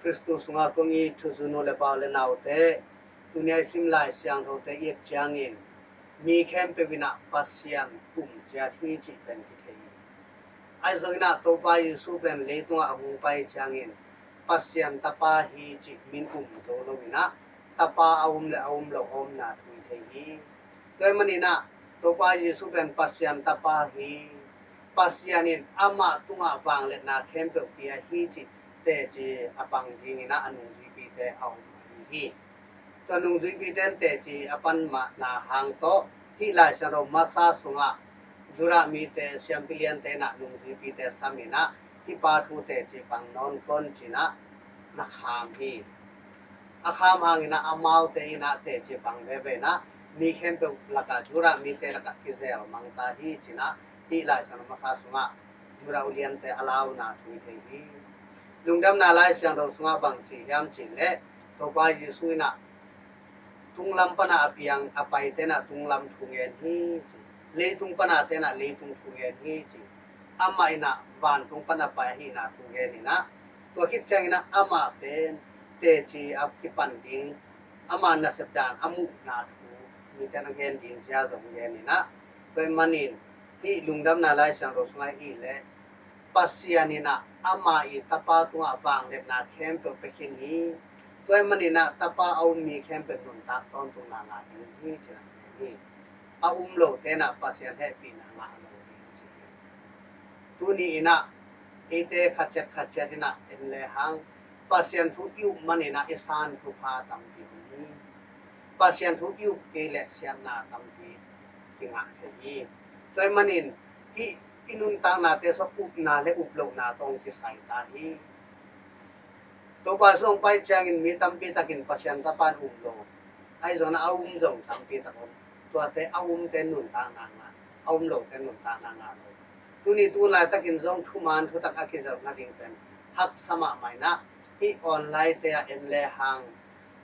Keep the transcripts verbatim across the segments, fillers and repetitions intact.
Khristu sungah kong it thuzui nu le pa u le naute, tuni a i sim Lai Siangthote i et ciangin mi khempeuh in ah Pasian um ciat hi cih pen kithei hi. Ahi zongin ah Topa Jesu pen leitungah a hong pai ciangin Pasian Tapa hi cih min um zo loin ah Tapa a um le a um lo a omna thu i thei hi. Tua ahih manin ah Topa Jesu pen Pasian Tapa hi. Pasian in amah tungah vangliatna khempeuh pia hi cih teci a pang dingin ah a nungzuipite a om ahi hi. Tua nungzuipite in teci a pan mahna hang tawh hih Lai Siangtho masa sungah Judah mite siampi liante in ah nungzuipite sam in ah hih pa thu teci pang nawn kei un ci-in ah na kham hi. A kham hangin ah amaute in ah teci pang veve in ah mi khempeuh lakah Judah mite lakah kizel mang ta hi ci-in ah hih Lai Siangtho masa sungah Judah uliante a launa thu i thei hi. Lungdamna Lai Siangtho sungah bang ci hiam cih leh Topa Jesu in ah tunglam pan a piang a paite in ah tunglam thu ngen hi ci. Leitung pan a te in ah leitung thu ngen hi ci. Amah in ah vantung pan a pai ahihna thu ngen in ah tua khit ciangin ah amah pen teci a kipan ding ama nasep dan a muhna thu mite in a gen ding zia zong gen in ah tua ahih manin hih Lungdamna Lai Siangtho sungah i et leh Pasian in ah ama i Tapa tungah vangliatna khempeuh pia khin hi. Tua ahih manin ah Tapa a um mi khempeuh nuntak tawntungna ngah ding hi ci-in ah gen hi. A um lote in ah Pasian hehpihna ngah lo ding ci hi. Tuni in ah eite khatciat khatciat in ah en lehang Pasian thu i up manin ah i san thupha tampi om hi. Pasian thu i up kei leh siatna tampi kingah thei hi. Tua ahih manin hih i nuntaknate sung upna le uplohna tawh kisai ta hi. Topa Jesu hong pai ciangin mi tampi takin Pasian Tapa in um lo, ahi zongin a um zong tampi tak om. Tuate a umte nuntakna ngah, a um lote nuntakna ngah lo. Tuni tu laitakin zong thuman thutak a kizelh nading pen haksa mahmah in ah hih online te ah en lehang,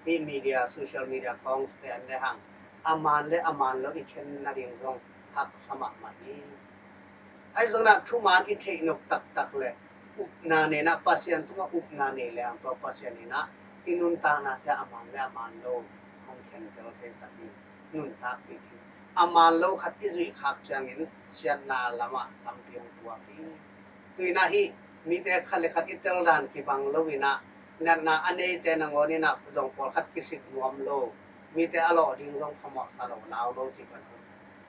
hih media, social media accounts te ah en lehang a man le a man lo i khen nading zong haksa mahmah hi. Ahi zongin ah thuman i theih nop taktak le upna nei in ah Pasian tungah upna nei lehang tua Pasian in ah i nuntaknate a man le a man lo hong khentel theisak hi. Nuntakpih hi. A man lo khat i zuih khak ciangin siatna lamah tampi hong puak hi. Tu in ah hih mite khat le khat i tel dan kibang lo in ah natna a neite nangawn in ah zong pawlkhat kisik nuam lo, mite a lawh ding zong phamawhsa lo, lau lo cih bang om.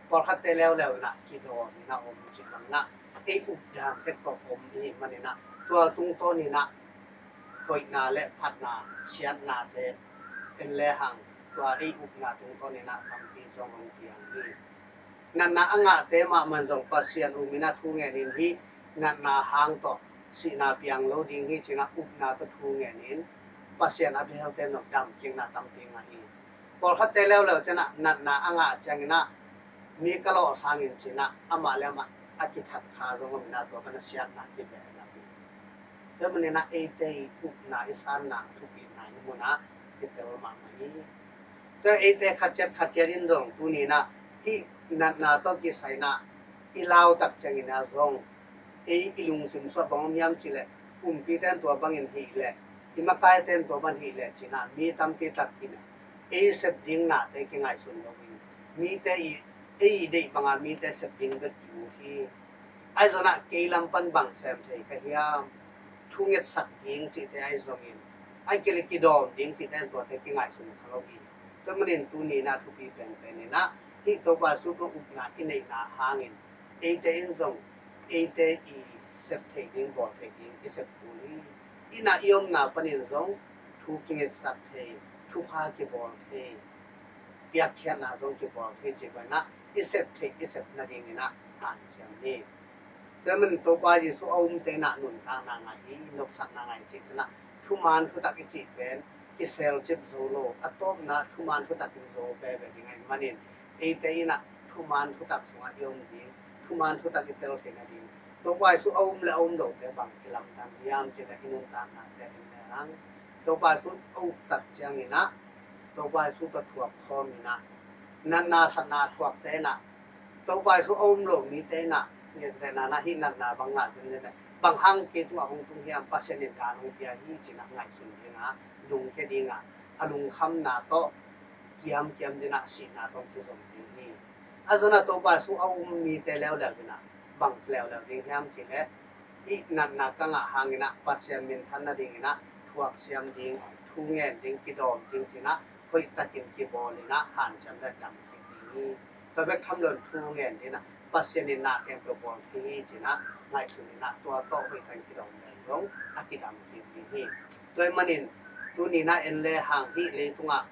Pawlkhatte leuleu in ah kidawm in ah om cih bang in ah ei updan tek tawh om i hih manin ah tua tungtawn in ah hoihna le phatna, siatnate en lehang tua ei upna tungtawn in ah tampi zong hong piang hi. Natna a ngahte mahmah in zong Pasian um in ah thu ngen in hih natna hang tawh sihna piang lo ding hi ci-in ah upna tawh thu ngen in Pasian a belte in zong damkikna tampi ngah hi. Pawlkhatte leuleu te in ah natna a ngah ciangin ah mi ka lawh sangin ci-in ah amah le amah a kithat kha zong om in ah tua pan a siatna kibeh lo hi. Tua manin ah eite i upna i sanna thupina i mun ah kitel mahmah hi. Tua eite khatciat khatciat in zong tuni in ah hih natna tawh kisai in ah i lau tak ciangin ah zong ei i lungsim sungah bang om hiam cih leh kumpite in tua bangin hih leh, i makaite in tua bang hih leh ci-in ah mi tampi tak in ah ei sep ding nate kingaihsun lo in mite i, ei i deih banga mite sep ding bek ki ut hi. Ahi zongin ah kei lam pan bang sem thei ka hiam, thu ngetsak ding cihte ahi zongin, ahih kei leh kidawm ding cihte in tuate kingaihsun kha lo hi. Tua manin tuni in ah thupi penpen in ah hih Topa Jesu tawh upna i neihna hangin eite in zong eite i sep theih ding, bawl theih ding i sep kul hi. Inn ah i omna panin zong thu kingetsak thei, thupha kibawl thei, piakkhiatna zong kibawl thei cih bang in ah i sep theih i sep nading in ah hanciam hi. Tua manin Topa Jesu a umte in ah nuntakna ngah hi, nopsakna ngah hi cih ci-in ah thuman thutak i cih pen kiselcip zo lo, a tawpna thuman thutak in zo veve ding ahih manin eite in ah thuman thutak sungah i om ding, thuman thutak i tel theihna ding. Topa Jesu a um le a um lote bang kilamdang hiam cih leh i nuntaknate en lehang Topa Jesu a up tak ciangin ah Topa Jesu tawh thuak khawm in ah natna satna thuakte in ah Topa Jesu a um lo mite in ah gentehna in ah hih natna bang ngah zen zen in ah Bang hang kei tungah hong tung hiam, Pasian in dan hong pia hi ci-in ah ngaihsun ding a, lungkia ding a, a lungkhamna tawh kiamkiam ding a, sihna tawh kizom ding hi. A zong ah Topa thu a um mite leuleu in ah bang leuleu ding hiam cih leh, i natna ka ngah hangin ah Pasian minthan nadingin ah thuaksiam ding, thu ngen ding, kidawm ding ci-in ah hoihtakin kibawl in ah hanciam leh dam kik ding hi. Tua bek tham loin thu ngen ding ah Pasian in na khempeuh bawl kik hi ci-in ah ngaihsun in ah tua tawh hoihtakin kidawm leh zong a kidam kik ding hi. Tua ahih manin tuni-in ah en le hang hih leitungah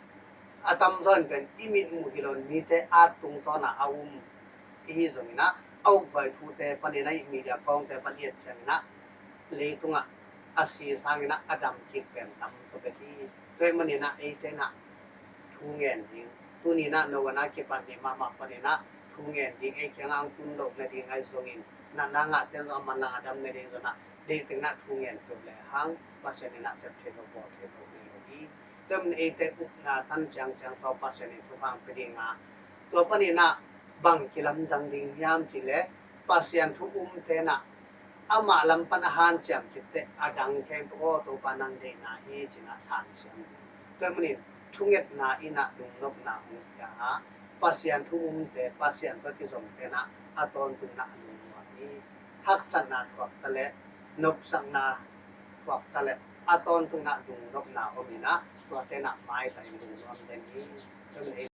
a tamzaw in pen i mit muh hi lo-in mite at tungtawn a a um i hi zongin ah, a ukhuai thute panin ah, i media kawngte pan i et ciangin ah leitungah a si sangin ah a dam kik pen tam zaw bek hi. Tua ahih manin ah eite in ah thu ngen ding, tuni-in ah no a na kipan ni mahmah panin ah thu ngen ding, ei kiangah hong tun loh nading ahi zongin, natna ngahte in zong a manlang a dam nading zong ah deihtakin ah thu ngen peuh le hang Pasian in ah sep thei lo, bawl thei lo nei lo hi. Tua ahih manin eite upna tan ciangciang tawh Pasian in thupha hong pia ding a, tua panin ah bang kilamdang ding hiam cih leh, Pasian thu umte in ah amah lam pan a hanciam khit teh a dang khempeuh aw Topa nang deihna hi ci-in ah sansiam ding. Tua ahih manin thungetna in ah lungnopna hong pia a, Pasian thu umte, Pasian tawh kizomte in ah a tawntung in ah a lungnuam hi. Haksatna thuak ta leh, nopsakna thuak ta leh, a tawntung in ah lungnopna om in ah, tuate in ah maitai lungnuam den hi. Tua ahih manin